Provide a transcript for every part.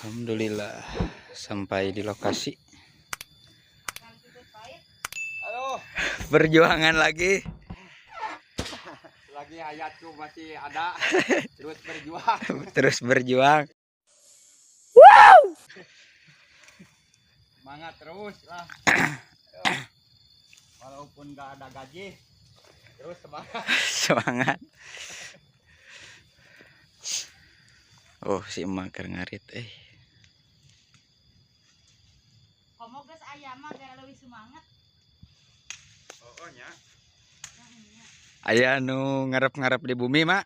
Alhamdulillah sampai di lokasi. Aduh, Perjuangan lagi. lagi hayatku masih ada, terus berjuang. Terus berjuang. Semangat terus lah. Walaupun nggak ada gaji, terus semangat. Semangat. Oh, si emak keur ngarit eh. Komo geus aya mah gara leuwih semangat. Oh, nya. Aya nu ngarep-ngarep di bumi, Mak.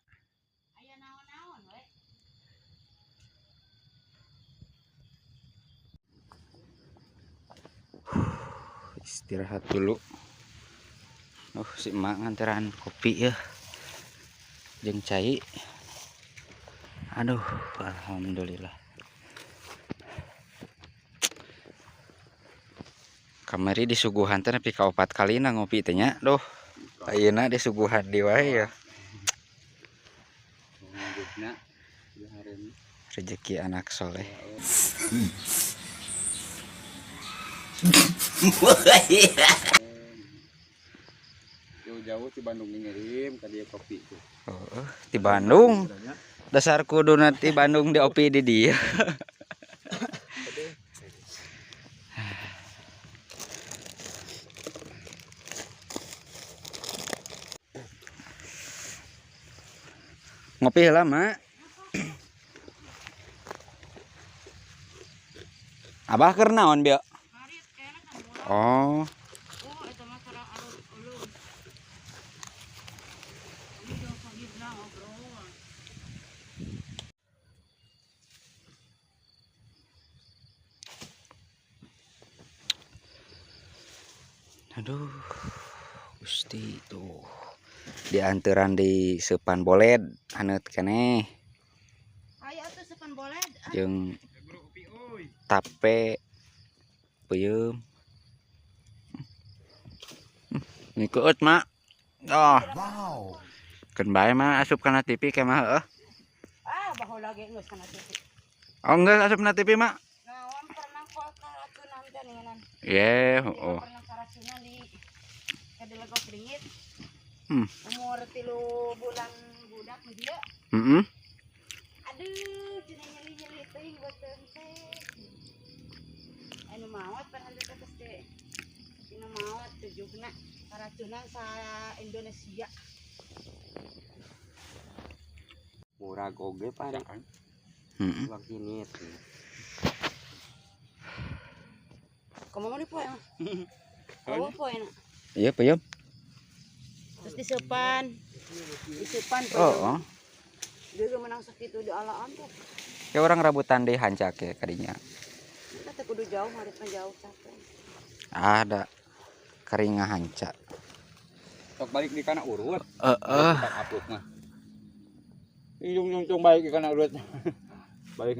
Aya naon-naon we. Istirahat dulu. Oh, si emak nganteran kopi ya. Jeung cai. Aduh, alhamdulillah. Kamari disuguhan teh nepi ka 4 kalina ngopi teh nya. Duh, ayeuna disuguhan di wae ya. Rezeki anak soleh. Jauh-jauh di Bandung ngirim ka dia kopi tuh. Oh, di Bandung. Dasar kudu nanti Bandung di opi di dia. Ngopi heula, Mak. Abah keur naon, Bio? Ngarit kayakna kan murah. Oh, Oh, eta mah sareng alus-alus. Ini jeung sahibna ngobrol. Aduh. Gusti tuh. Dianteran di Sepan Boled haneut keneh Aya atuh sepan boled. Ah, jeung tape peuyeum. Ngikeut, Mak. Oh. Wow. Keun bae mah asup kana TV ke mah heueuh. Ah, baheula ge geus kana TV. Oh, geus asup na TV, Mak. Naon pernah kok karacunan teh ninganan. Ye, oh. Pernah karacunan di Kadelegok ringit. Umur 3 bulan budak nu dieu. Heeh. Aduh, cenah nyeri-nyeri teuing beuteung teh. Anu maot pernah teh tos teh. Anu maot tujuhna karacunan sa Indonesia. Murah oge pari. Heeh. Wakinit. Komo ni poe mah. Komo poe na. Iya, peuyeum. Terus disepan. Disepan poe. Oh, oh. Dia ge menang sakitu di alaan tuh. Kayak orang rambutan deh hancak ya kadinya. Kita teh kudu jauh, ngarit mah jauh capek. Ada keringa hanca. Sok balik di kana urut. Heeh. Tak upload mah. Ijung jung balik di kana urut. Balik.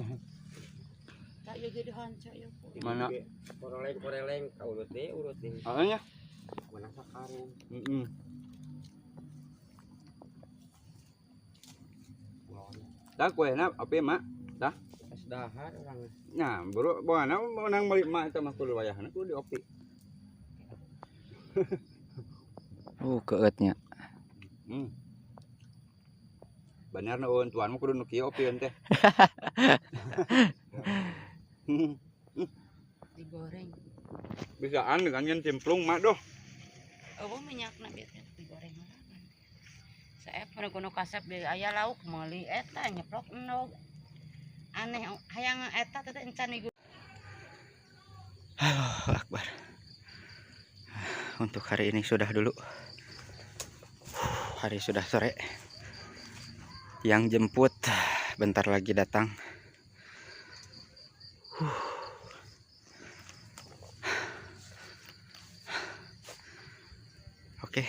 Tak ieu jadi hanca ieu. Mana? Koreleng-koreleng ka urut deui urut deui. Heeh nya. Menang sakarung. Heeh. Dah kuehna api mak. Dah. Geus dahar urang. Nah, buru buana menang balik mak eta mah kudu wayahna kudu diopi. Oh, keutnya. Bener nu tuan mah kudu nu kieu opieun teh. Digoreng. Bisaan dengan nyen cimplung mak doh. Oh, minyakna bieu teh digoreng heula. Saep mun kudu kasep deui aya lauk meuli eta nyeplok endog. Aneh hayang eta teh encan ieu. Allahu Akbar. Untuk hari ini sudah dulu. Hari sudah sore. Yang jemput bentar lagi datang. Oke.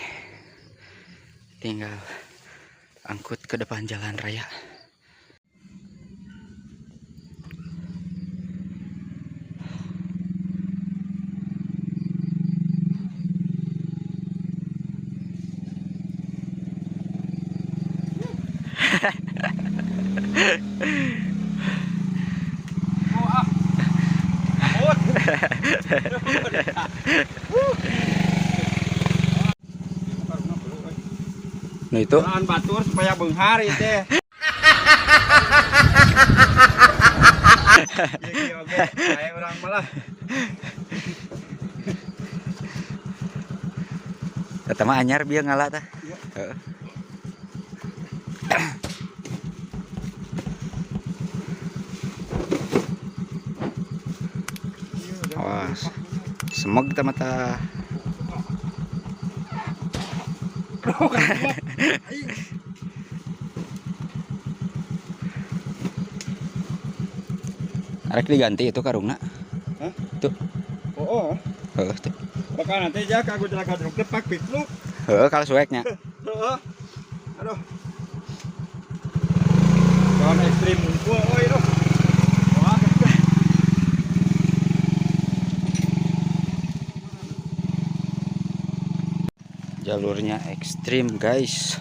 Tinggal angkut ke depan jalan raya. Nah itu. Lahan batur supaya beunghar ieu teh. Ieu oge, aya urang malah. Eta mah anyar bieu ngala tah. Heeh. Awas. Semeg tah mata. Arek diganti itu karungna. Hah? Tuh. Oh, oh. Heeh, tuh. Bakal nanti ya kagak jelaga jeruk teh pak pikluk. Heeh, kalau sueknya. Heeh. Aduh. Kawan ekstrim unggul oi duh. Wah. Jalurnya ekstrim, guys.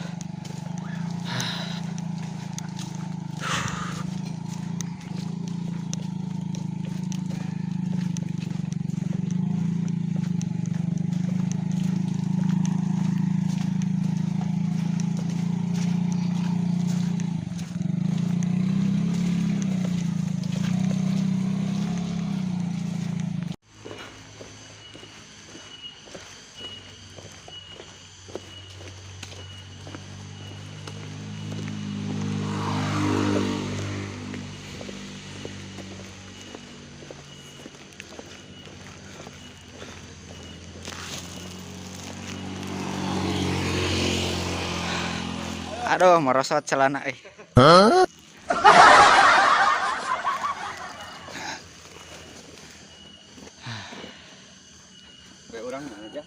Aduh, merosot celana eh. Kayak orang mana aja.